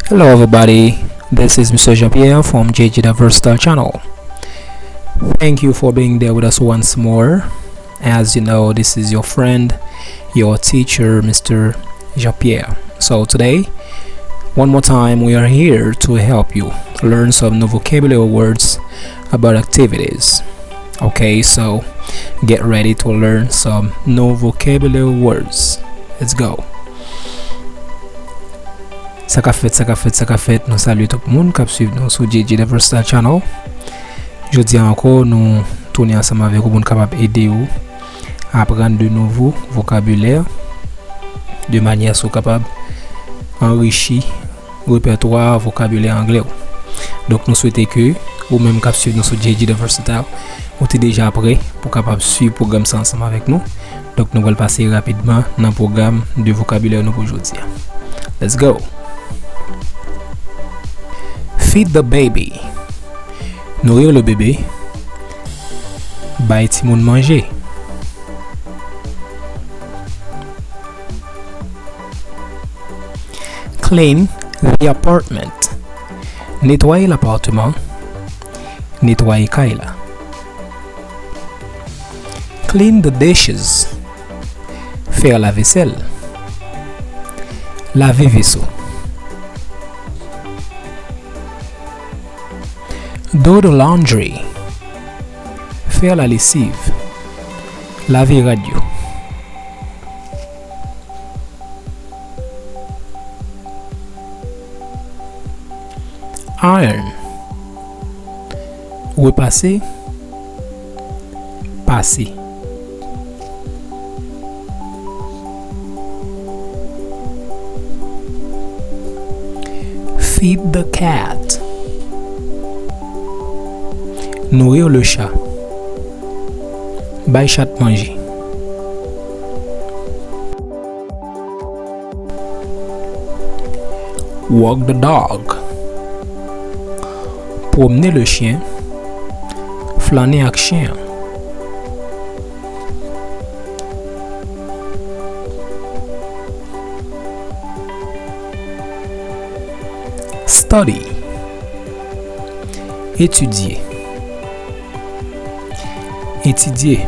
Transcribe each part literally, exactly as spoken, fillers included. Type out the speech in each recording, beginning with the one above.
Hello, everybody. This is Mister Jean-Pierre from J J the Versatile Channel. Thank you for being there with us once more. As you know, this is your friend, your teacher, Mister Jean-Pierre. So today, one more time, we are here to help you learn some new vocabulary words about activities. Okay, so get ready to learn some new vocabulary words. Let's go. Sa k ap fèt, sa k ap fèt, sa k ap fèt, nou salye tout moun k ap swiv nou sou J J the Versatile Channel. Jodi a ankò, nou tounen ansanm avèk ou pou n kapab ede w aprann de nouvo vokabilè, de manyè a w kapab anrichi repètwa vokabilè anglè w. Donk, nou swete ke ou menm k ap swiv nou sou J J the Versatile, ou te deja prè pou kapab swiv pwogram sa ansanm avèk nou. Donk, nou pral pase rapidman nan pwogram de vokabilè nou pou jodi a. Let's go! Feed the baby. Nourrir le bébé. Bay timoun manje. Clean the apartment. Netwaye lapateman. Netwaye kay la. Clean the dishes. Fè lavesèl. Lave veso. Do the laundry. Fè lalesiv. Lave rad yo. Iron. Repase. Pase. Feed the cat. Nourrir le chat. Bay chat manje. Walk the dog. Pwomne le chyen. Flannen ak chyen an. Study. Etidye. Etidye.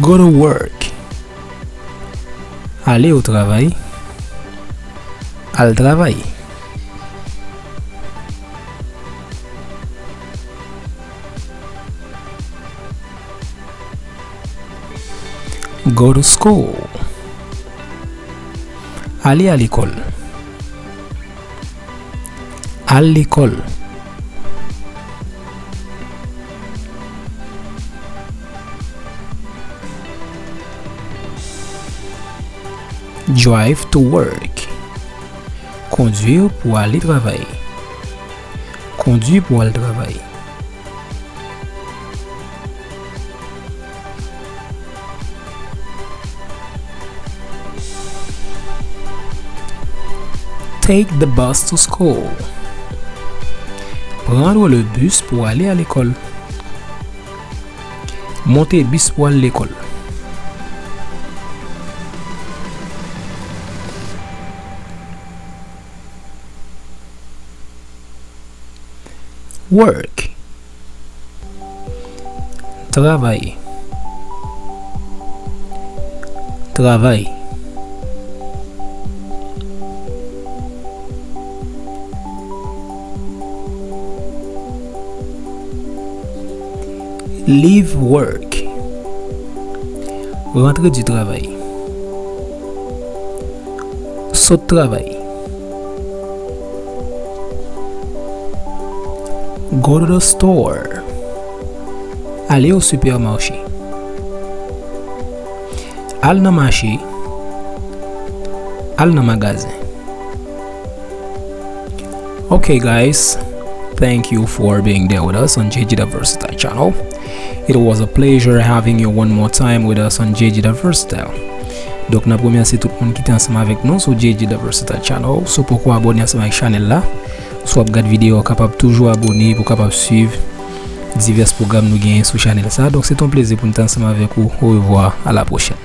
Go to work. Ale o travay. Al travay. Go to school. Ale a lekòl. Al lekòl. Drive to work. Kondwi pou ale travay. Kondwi pou al travay. Take the bus to school. Prendre le bus pou ale a lekòl. Monte bis pou al lekòl. Work. Travay. Travay. Leave work. Rantre di travay. Sot travay. Go to the store. Ale o sipèmache. Al nan mache. Al nan magazen. Okay, guys, thank you for being there with us on J J the Versatile Channel. It was a pleasure having you one more time with us on J J the Versatile. Donk, n ap remèsye tout moun ki te ansanm avèk nou sou J J the Versatile Channel. Si w poko abòne ansanm avèk chanèl la, si w ap gad videyo a, w kapab toujou abòne pou w kapab swiv divès pwogram nou genyen sou chanèl sa. Donk, se te yon plezi pou n te ansanm avèk ou. Orevwa, a la pwochèn.